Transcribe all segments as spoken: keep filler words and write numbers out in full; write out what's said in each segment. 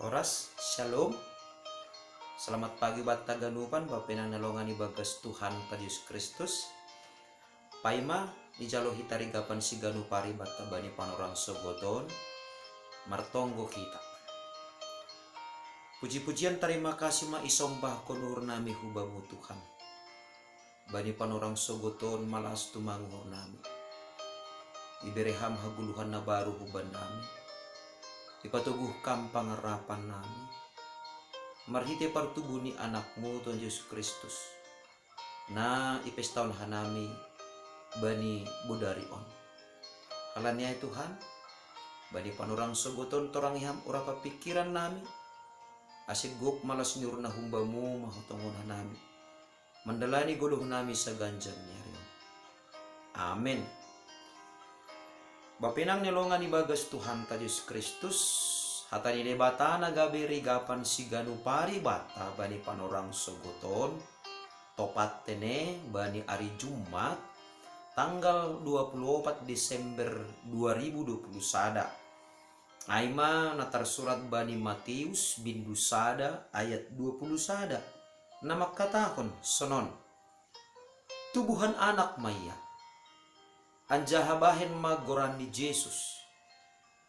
Oras, shalom. Selamat pagi batta ganupan, bapenang nalongan ibagas Tuhan ta Yesus Kristus. Paima, ijalo hita rigapan siganupari batta bani panorang sogoton, martonggo hita. Puji-pujian tarima kasih ma isombahkon uhur nami hubamu Tuhan. Bani panorang sogoton malas tumang uhur nami. Ibere ham hagoluhan na baru huban nami. Ipatoguh kam pangarapan nami. Marhite partubuh ni anakmu Tuhan Yesus Kristus. Na ipestaon hanami bani bodari on. Halani ai Tuhan, bani panorang sogoton torangi ham urapa pikiran nami. Ase gok malas ni uhur na humbamu mahotongon hanami. Mandalani goluh nami saganjang ni ari on. Amen. Bapenang nalongan ibagas Tuhan ta Yesus Kristus, hata ni Debata na gabe rigapan siganupari batta bani panorang sogoton, topat tene bani ari Jumat, tanggal dua puluh opat Desember dua ribu dua puluh sada. Aima na tarsurat bani Matius bindu sada ayat dua puluh sada, na mangkatahon sonon: Tubuhan anak ma ia, anjaha bahen ma goran ni Jesus,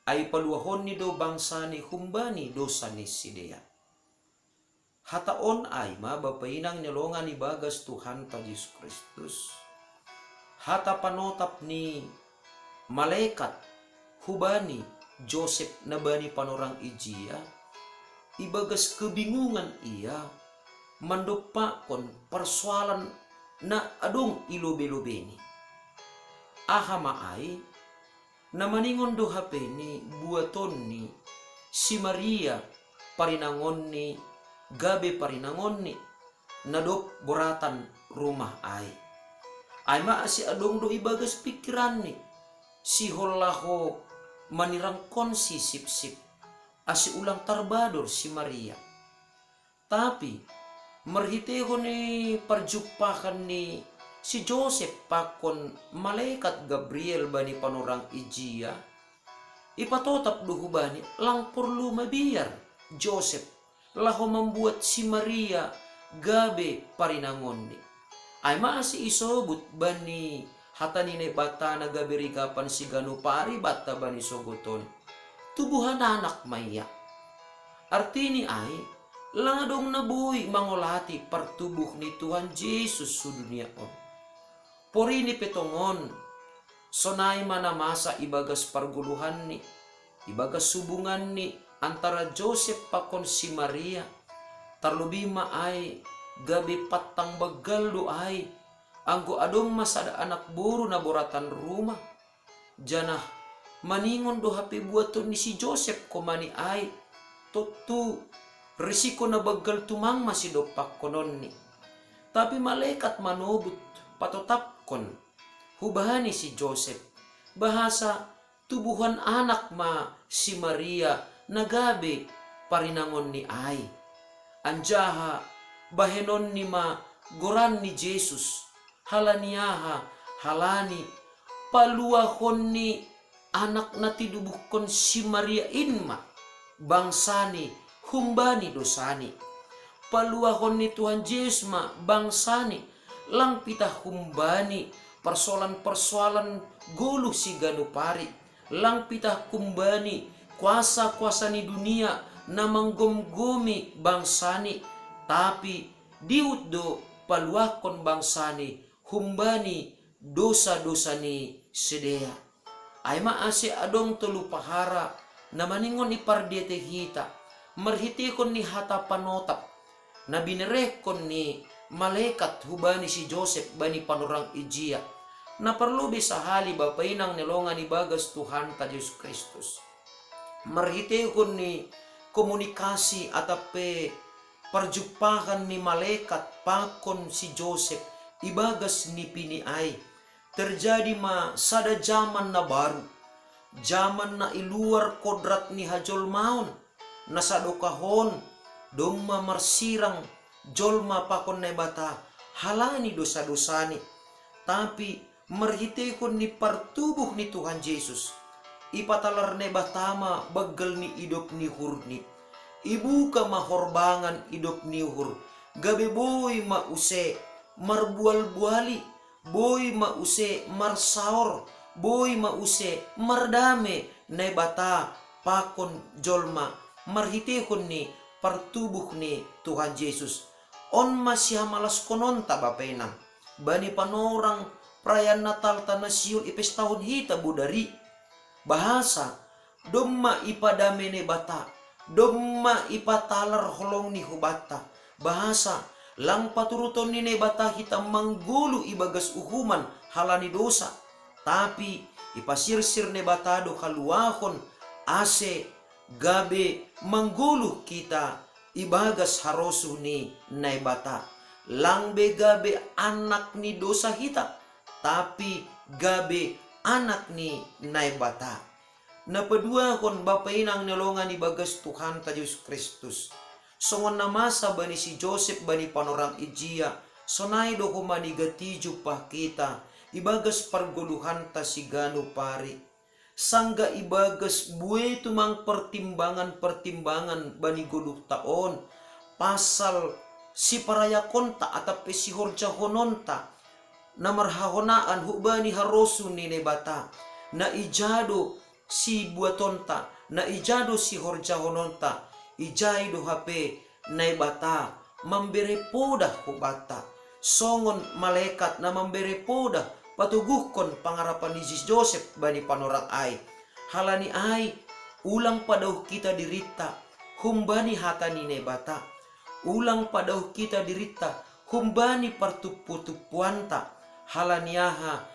ai paluahonni do bangsani humbani dosa ni sidea. Hata on aima bapenang nalongan ibagas Tuhan ta Yesus Kristus. Hata panotap ni malekat hubani Josep na bani panorang ijia, ibagas kebingungan ia mandompakkon parsoalan na adong ilobe-lobeni. Aha ma ai, na maningon do hapeni buatonni si Maria parinangonni gabe parinangonni na dob boratan rumah ai. Aima ase adong do ibagas pikiranni sihol laho manirangkonsi sipsip, ase ulang tarbador si Maria. Tapi marhitehon ni parjumpahan ni si Josep pakon malekat Gabriel bani panorang ijia, ipatotap do hubani lang porlu mabiar Josep laho mambuat si Maria gabe parinangonni. Aima ase isobut bani hata ni Debata na gabe rigapan siganupari batta bani sogoton: Tubuhan anak ma ia. Artini ai, lang adong na boi mangolati partubuh ni Tuhan Jesus hu dunia on. Porini pe tongon, sonai ma na masa ibagas pargoluhanni, ibagas hubunganni antara Josep pakon si Maria. Tarlobi ma ai gabe pantang banggal do ai, anggo adong ma sada anak boru na boratan rumah. Janah maningon do hape buaton ni si Josep homani ai, tontu risiko na banggal tumang ma sidompakkononni. Tapi malekat manobut patotapkon hubani si Josep, bahasa tubuhan anak ma si Maria na gabe parinangonni ai. Anjaha bahenonni ma goran ni Jesus, halani aha? Halani paluahon ni anak na tinubuhkon si Maria in ma bangsani humbani dosani. Paluahon ni Tuhan Jesus ma bangsani lang pitah humbani parsoalan-parsoalan goluh siganupari, lang pitah humbani kuasa-kuasa ni dunia na manggomgomi bangsani, tapi dihut do paluahkon bangsani humbani dosa-dosa ni sidea. Aima ase adong tolu pahara na maningon ipardiatei hita marhitehon ni hata panotap na binerehkon ni malekat hubani si Josep bani panorang ijia, na parlobi sahali bapainang ni longan ibagas Tuhanta Jesus Kristus. Marhitehon ni komunikasi atap pe parjumpahan ni malekat pakon si Josep ibagas nipini ai, terjadi ma sada jaman na baru, jaman na i luar kodrat ni hajolmaon, na sadokah on domma marsirang jolma pakon Naibata halani dosa-dosani. Tapi marhitehon ni partubuh ni Tuhan Jesus, ipatalar Naibata ma banggal ni idop ni uhurni. Ibuka ma horbangan idop ni uhur, gabe boi ma use marbual-buali, boi ma use marsaor, boi ma use mardame Naibata pakon jolma marhitehon ni partubuh ni Tuhan Jesus. On ma sihamalaskononta bapa inang, bani panorang perayaan Natalta na sihol ipestahon hita bodari. Bahasa, domma ipadame Naibata, domma ipatalar holong ni hubanta. Bahasa, lang paturuton ni Naibata hita manggoluh ibagas uhuman halani dosa, tapi ipasirsir Naibata do haluahon ase gabe manggoluh hita ibagas harosuh ni Naibata. Lang be gabe anak ni dosa hita, tapi gabe anak ni Naibata. Na paduahon bapa inang ni longan ibagas Tuhanta Jesus Kristus. Songon na masa bani si Josep bani panorang ijia, sonai do homa ni gati jumpah hita ibagas pargoluhanta siganup ari. Sanggah ibagas bue tumang pertimbangan-pertimbangan bani goluhta on, pasal siparayakonta atap pe sihorjahononta na marhahonaan hubani harosuh ni Naibata, na ija do sibuatonta, na ija do sihorjahononta, ijai do hape Naibata mambere podah hubanta, songon malekat na mambere podah patoguhkon pangarapan ni si Josep bani panorang ai. Halani ai, ulang padauh hita dirinta humbani hata ni Naibata, ulang padauh hita dirinta humbani partumpu-tumpuanta. Halani aha?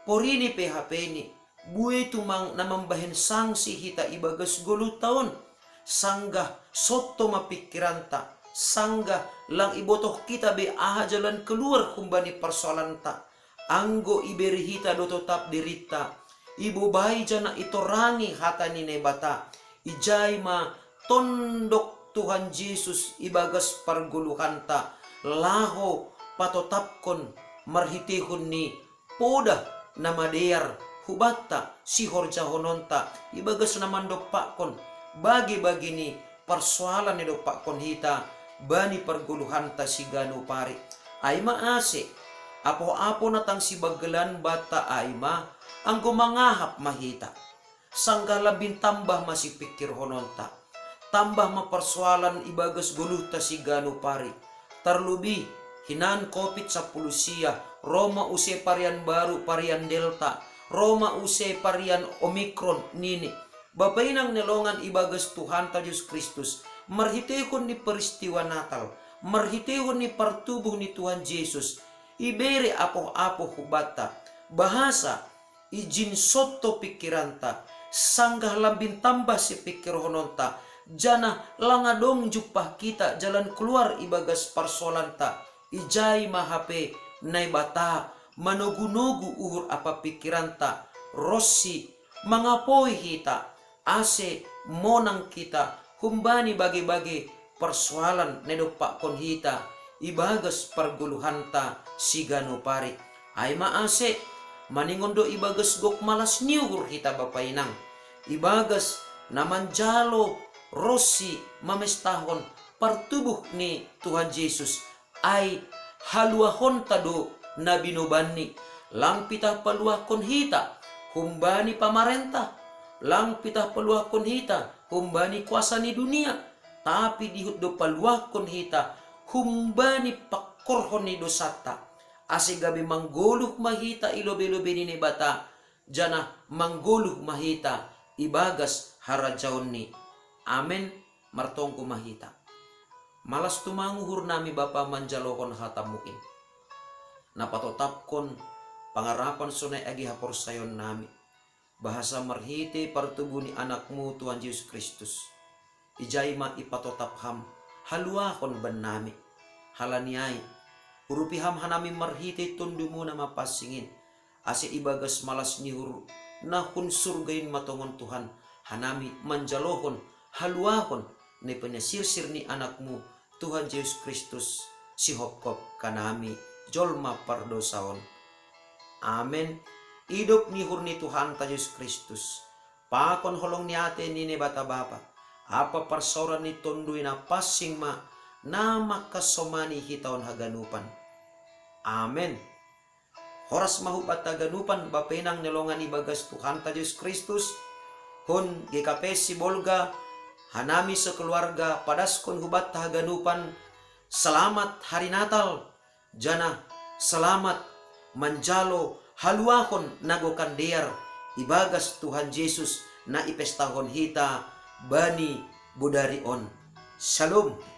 Porini pe hape ni bue tumang na mambahen sangsi hita ibagas goluhta on, sanggah sonto ma pingkiranta, sanggah lang ibotoh hita be aha jalan keluar humbani parsoalanta. Anggo ibere hita do totap dirinta, ibobai janah itorangi hata ni Naibata, ijai ma tondok Tuhan Jesus ibagas pargoluhanta, laho patotapkon marhitehon ni podah na madear hubanta sihorjahononta ibagas na mandompakkon bage-bage ni parsoalan na idompakkon hita bani pargoluhanta siganup ari. Ai ma ase, apoh-apoh na tang sibanggelan banta ai ma, anggo mangahap ma hita, sanggah lambin tambah ma sipingkirhononta, tambah ma parsoalan ibagas goluhta siganup ari. Tarlobi hinan Covid sampulu sia, ro ma use varian baru, varian Delta, ro ma use varian Omikron nini. Bapa inang ni longan ibagas Tuhanta Jesus Kristus, marhitehon ni peristiwa Natal, marhitehon ni partubuh ni Tuhan Jesus, ibere apoh-apoh hubanta, bahasa ijin sonto pingkiranta, sanggah lambin tambah sipingkirhononta, janah lang adong jumpah hita jalan keluar ibagas parsoalanta, ijai ma hape Naibata manogu-nogu uhur ampa pingkiranta, ronsi mangapoi hita, ase monang hita humbani bage-bage parsoalan na idompakkon hita ibagas pargoluhanta siganup ari. Ai ma ase, maningon do ibagas gok malas ni uhur hita bapa inang, ibagas na manjalo ronsi mamestahon partubuh ni Tuhan Jesus, ai haluahonta do na binobanni. Lang pitah paluahkon hita humbani pamarentah, lang pitah paluahkon hita humbani kuasa ni dunia, tapi dihut do paluahkon hita humbani pangkorhon ni dosanta, ase gabe manggoluh ma hita i lobe-lobe ni Naibata, janah manggoluh ma hita ibagas harajaonNi. Amen. Martonggo ma hita. Malas tumang uhurnami Bapa manjalohon hataMu in, na patotapkon pangarapan sonai age haporsayaonnami, bahasa marhite partubuh ni AnakMu Tuhan Jesus Kristus, ijai ma ipatotap Ham haluahon bannami. Halani ai, urupi Ham hanami marhite TonduyMu na mapansing in, ase ibagas malas ni uhur na hun surga in ma tongon Tuhan, hanami manjalohon haluahon na pinasirsir ni AnakMu Tuhan Jesus Kristus, sihopkop hanami jolma pardosa on. Amen. Idop ni uhur ni Tuhanta Jesus Kristus, pakon holong ni ate ni Naibata Bapa, Apa parsaoran ni Tonduy Napansing ma na mangkasomani hita on haganupan. Amen. Horas ma hubat haganupan bapenang ni longan ibagas Tuhanta Jesus Kristus, hun G K P Sibolga, hanami sekeluarga padaskon hubat haganupan, selamat hari Natal, janah selamat manjalo haluahon na gokan dear ibagas Tuhan Jesus na ipestahon hita bani bodari on. Shalom.